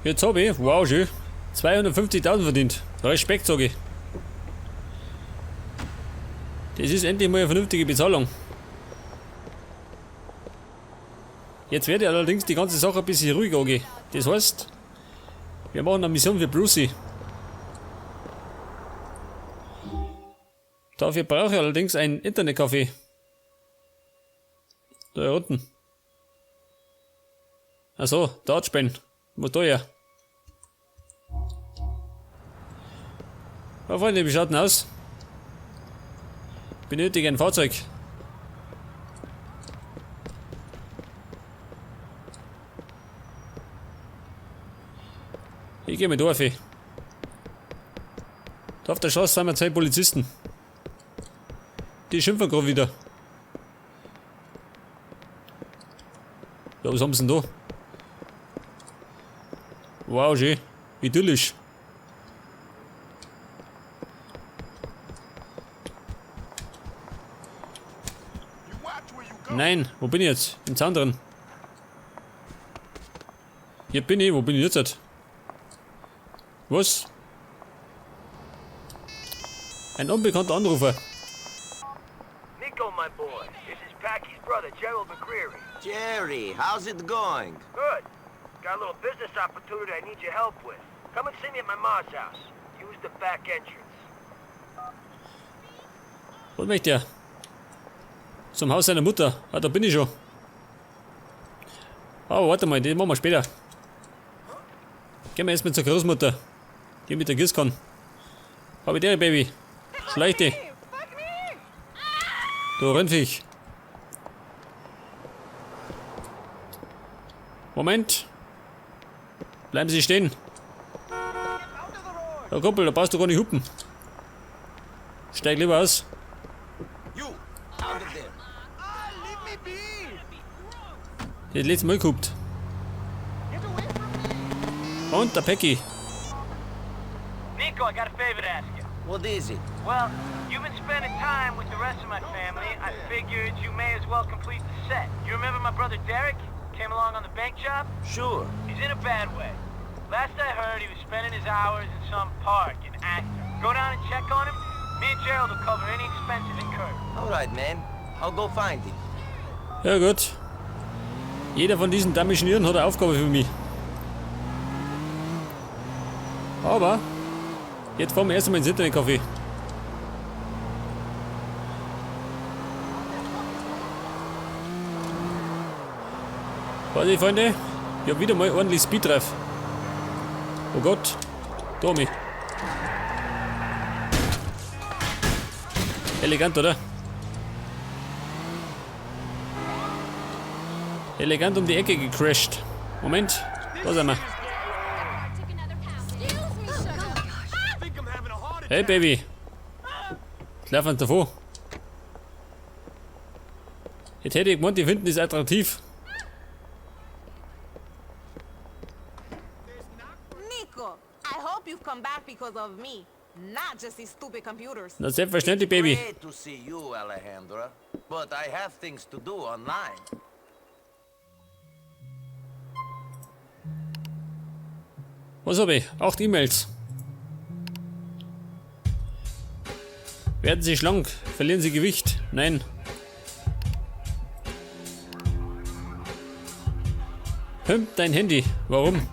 Jetzt habe ich, wow, schön, 250.000 verdient. Respekt, sage ich. Das ist endlich mal eine vernünftige Bezahlung. Jetzt werde ich allerdings die ganze Sache ein bisschen ruhig angehen. Das heißt, wir machen eine Mission für Brucey. Dafür brauche ich allerdings ein Internetcafé. Da unten. Achso, Dartspin. Wo da her? Ja, Freunde, wie schaut denn aus? Benötige ein Fahrzeug. Ich gehe mit Dorf. Da auf der Straße sind wir zwei Polizisten. Die schimpfen gerade wieder. Ja, was haben sie denn da? Wow, schön. Idyllisch. Nein, wo bin ich jetzt? Im Zaun drin. Hier bin ich, wo bin ich jetzt? Was? Ein unbekannter Anrufer. Nico, my boy, this is Packy's brother, Gerald McCreary. Jerry, how's it going? Good. Got a little business opportunity I need your help with. Come and see me at my ma's house. Use the back entrance. Was möchte er? Zum Haus seiner Mutter. Ah, da bin ich schon. Aber warte mal, den machen wir später. Gehen wir erstmal zur Großmutter. Die mit der Gießkanne. Habe der Baby. Schleich dich. Du Rindviech. Moment. Bleiben Sie stehen. Ja, Kumpel, da brauchst du gar nicht hupen. Steig lieber aus. You, out of there. Die hat letztes Mal gehupt. Und der Peggy. Nico, I got a favor to ask you. What is it? Well, you've been spending time with the rest of my family. I figured you may as well complete the set. You remember my brother Derek? Came along on the bank job? Sure. He's in a bad way. Last I heard, he was spending his hours in some park in Acton. Go down and check on him. Me and Gerald will cover any expenses incurred. All right, man. I'll go find him. Ja gut. Jeder von diesen dämlichen Irren hat eine Aufgabe für mich. Aber jetzt fahren wir erst einmal ins Internetcafé. Warte, Freunde, ich hab wieder mal ordentlich Speed drauf. Oh Gott, Tommy. Elegant, oder? Elegant um die Ecke gecrashed. Moment, da sind wir. Hey Baby. Lauf uns davor. Jetzt hätte ich gemeint, die finden das attraktiv. Nico, I hope you've come back because of me, not just these stupid computers. Na selbstverständlich, Baby. Great to see you, Alejandra. But I have things to do online. Was habe ich? 8 E-Mails. Werden Sie schlank? Verlieren Sie Gewicht? Nein. Pimp dein Handy. Warum?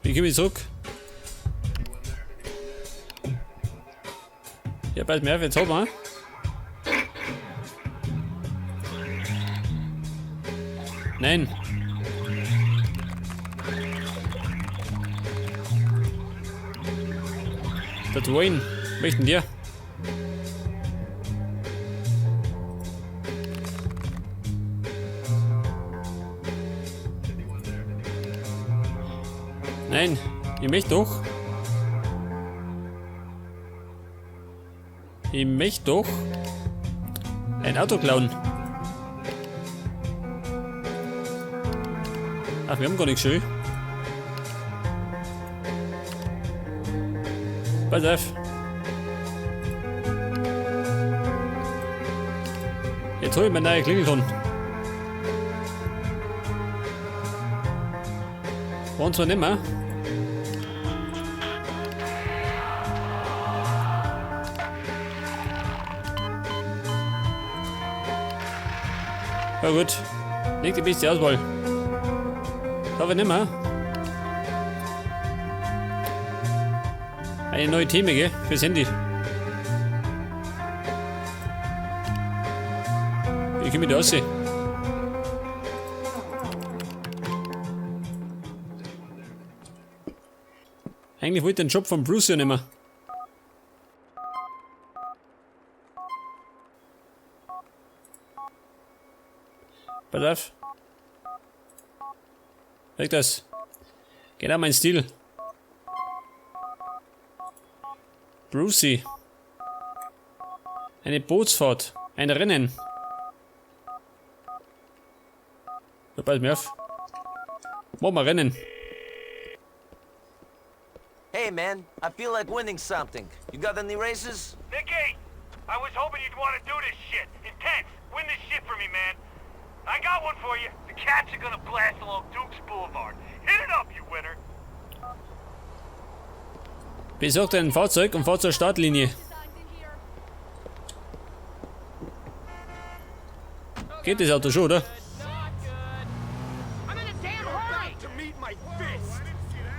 Wie komme ich zurück? Ja, bald mehr, jetzt haben wir. Nein. Der Dwayne, möchten dir? Nein, ich möchte doch. Ich möchte doch ein Auto klauen. Ach, wir haben gar nichts schön. Pass auf. Jetzt hol ich mir neue Klingelton. Waren zwar nicht mehr. Ja gut. Nicht die beste Auswahl. Darf ich nicht mehr. Eine neue Theme, gell? Fürs Handy. Wie komme ich da raus? Eigentlich wollte ich den Job von Bruce ja nicht mehr. Pass auf. Weg das. Genau mein Stil. Brucey. Eine Bootsfahrt. Ein Rennen. Da pass mir auf. Machen wir Rennen. Hey man, I feel like winning something. You got any races? Nicky! I was hoping you'd want to do this shit. Intense. Win this shit for me, man. I got one for you. The cats are gonna blast along Duke's Boulevard. Hit it up, you winner. Besorgt ein Fahrzeug und fahrt zur Startlinie. Geht das Auto schon, oder?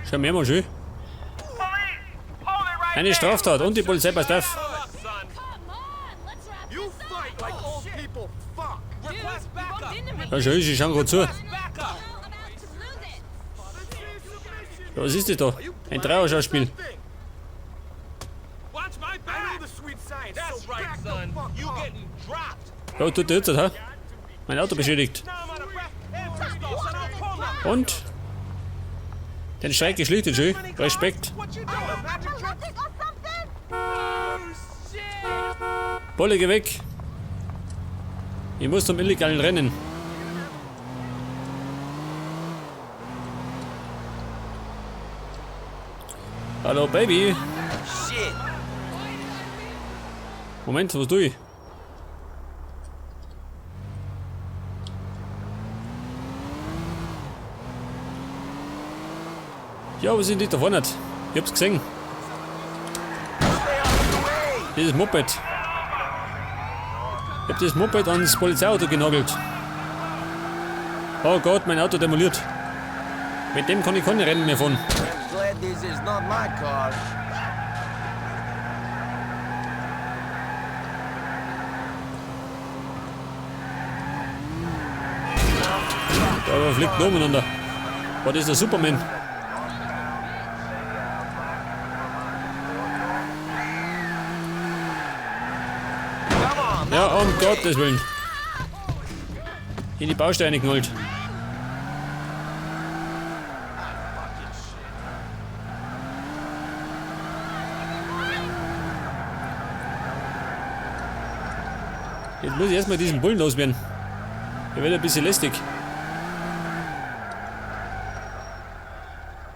Schau mir mal schön. Eine Straftat und die Polizei passt auf. Ja, schön, sie schauen gerade zu. Ja, was ist das da? Ein Dreierschauspiel. Ja, tut der jetzt, ha? Mein Auto beschädigt. Und? Den Streik geschlichtet, schön. Respekt. Bolle, geh weg. Ich muss zum illegalen Rennen. Hallo, Baby. Shit. Moment, was tue ich? Ja, was sind die da vorne? Ich hab's gesehen. Dieses Moped. Ich hab das Moped ans Polizeiauto genagelt. Oh Gott, mein Auto demoliert. Mit dem kann ich keine Rennen mehr fahren. I'm glad this is not my car. Da fliegt nur umeinander. Boah, das ist der Superman. Ja, um Gottes Willen. In die Bausteine geknallt. Jetzt muss ich erstmal diesen Bullen loswerden. Der wird ein bisschen lästig.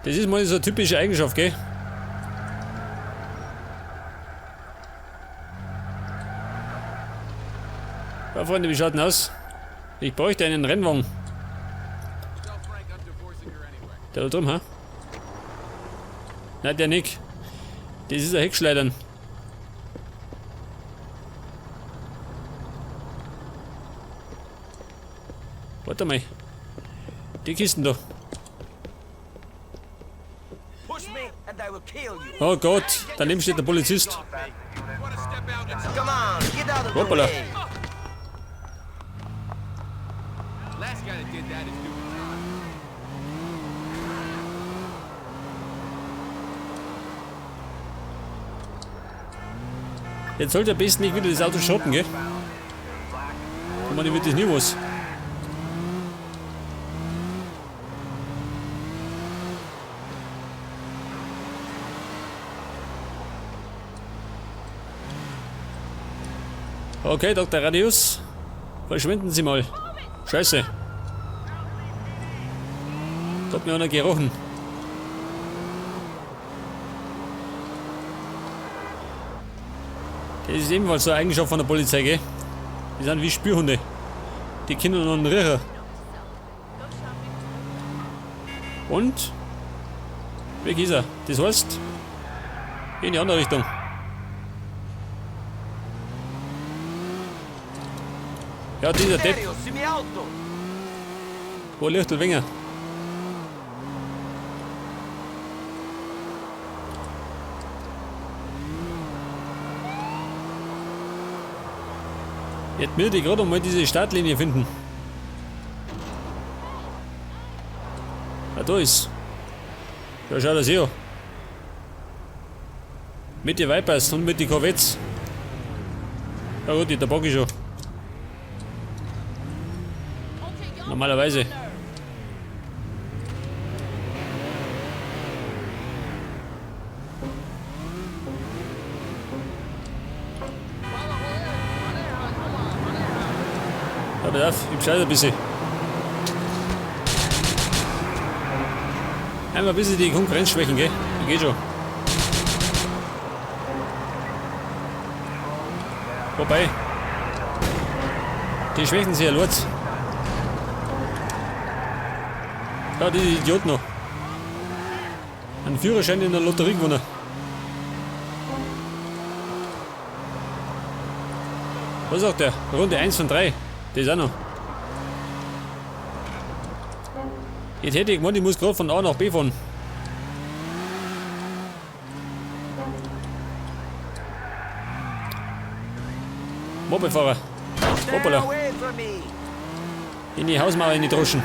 Das ist mal so eine typische Eigenschaft, gell? Ja, Freunde, wie schaut denn aus? Ich bräuchte einen Rennwagen. Der da drüben, ha? Nein, der nicht. Das ist ein Heckschleudern. Warte mal. Die Kisten da. Oh Gott, daneben steht der Polizist. Hoppala. Jetzt sollte am besten nicht wieder das Auto schrotten, gell? Ich meine, ich wird das nie was. Okay, Doktor Radius. Verschwinden Sie mal. Scheiße. Da hat mir einer gerochen. Das ist ebenfalls so eine Eigenschaft von der Polizei, gell? Die sind wie Spürhunde. Die kennen noch einen Riecher. Und? Weg ist er. Das heißt, in die andere Richtung. Ja, dieser Depp. Wo Lichtelwinger? Jetzt will ich gerade mal diese Startlinie finden. Ah, da ist. Ja, schau das hier. Mit den Vipers und mit den Corvettes. Ja gut, die Tabak ich schon. Normalerweise. Ja, pass auf, ich bescheid ein bisschen. Einmal ein bisschen die Konkurrenz schwächen, gell? Geht schon. Wobei, die schwächen sich ja lurz. Ja, die Idioten noch. Einen Führerschein in der Lotterie gewonnen. Was sagt der? Runde 1 von 3. Das ist auch noch. Jetzt hätte ich gemeint, ich muss gerade von A nach B fahren. Mopedfahrer. Hoppala. In die Hausmauer, in die Droschen.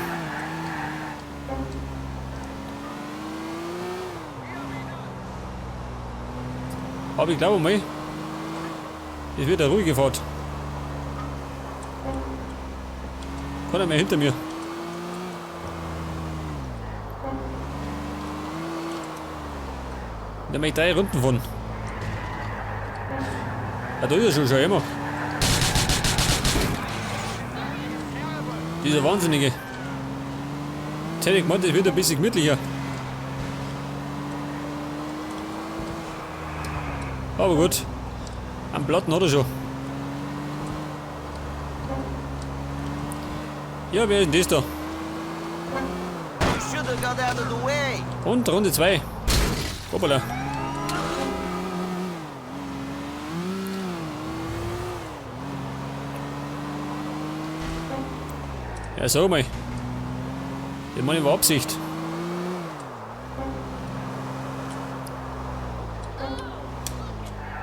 Aber ich glaube mal, es wird eine ruhige Fahrt. Keiner mehr hinter mir. Da möchte ich 3 Runden fahren. Ja, da ist er schon, schau immer. Dieser Wahnsinnige. Jetzt hätte ich gemeint, das wird ein bisschen gemütlicher. Aber gut. Am Platten hat er schon. Ja, wer ist denn das da? Und Runde 2. Hoppala. Ja, sag mal. Das meine ich war Absicht.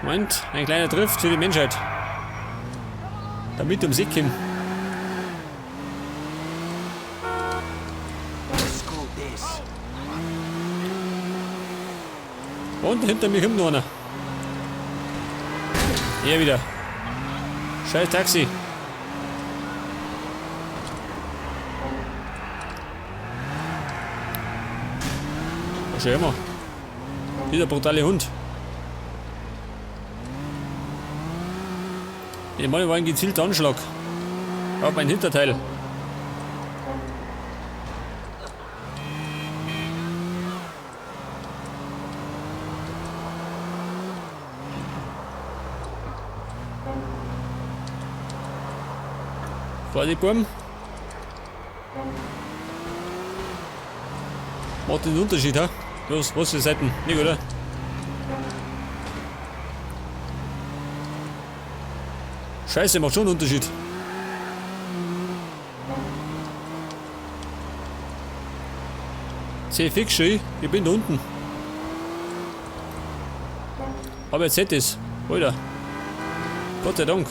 Moment, ein kleiner Drift für die Menschheit. Damit ums Eck kommen. Und hinter mir kommt noch einer. Hier wieder. Scheiß Taxi. Schau immer. Dieser brutale Hund. Ich meine, war ein gezielter Anschlag auf mein Hinterteil. Vorsicht, Burm. Macht den Unterschied, ha? Los, was für Seiten? Nicht, oder? Scheiße, macht schon einen Unterschied. Seh fix schon, ich bin da unten. Aber jetzt hätte ich's. Alter. Gott sei Dank.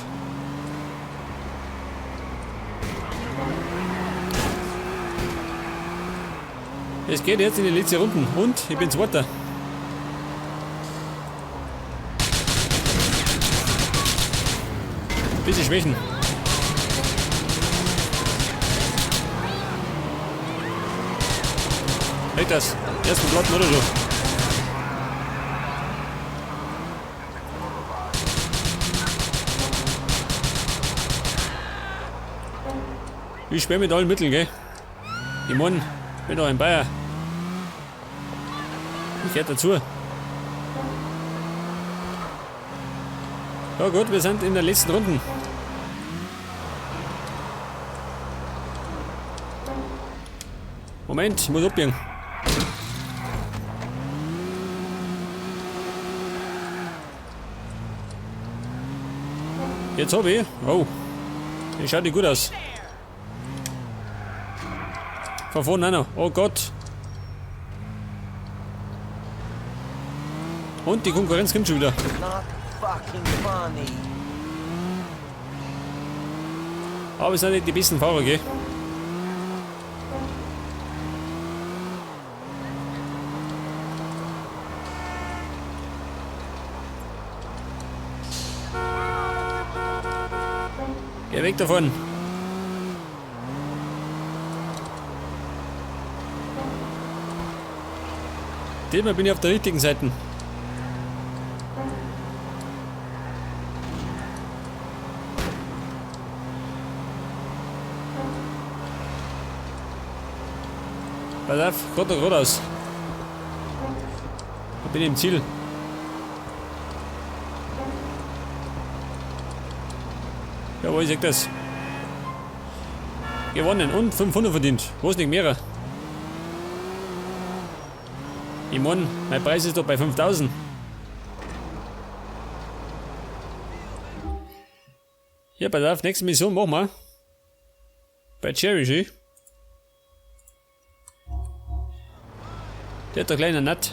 Es geht jetzt in die letzte Runde und ich bin Zweiter. Bisschen schwächen. Weg das. Ersten Platten oder so. Ich spiele mit allen Mitteln, gell? Ich mein, ich bin doch ein Bayer. Ich gehöre dazu. Ja gut, wir sind in der letzten Runde. Moment, ich muss abbiegen. Jetzt hab ich. Oh. Das schaut nicht gut aus. Von vorne einer. Oh Gott. Und die Konkurrenz kommt schon wieder. Not fucking funny. Aber es sind nicht die besten Fahrer, gell? Geh weg davon. Diesmal bin ich auf der richtigen Seite. Pass auf, Gott und geradeaus. Da bin ich im Ziel. Jawohl, ich sag das. Gewonnen und 500 verdient. Wo ist nicht mehr? Ich mein, mein Preis ist doch bei 5000. Ja, pass auf, nächste Mission machen wir. Bei Cherry, schön. Der hat doch gleich einen Nut.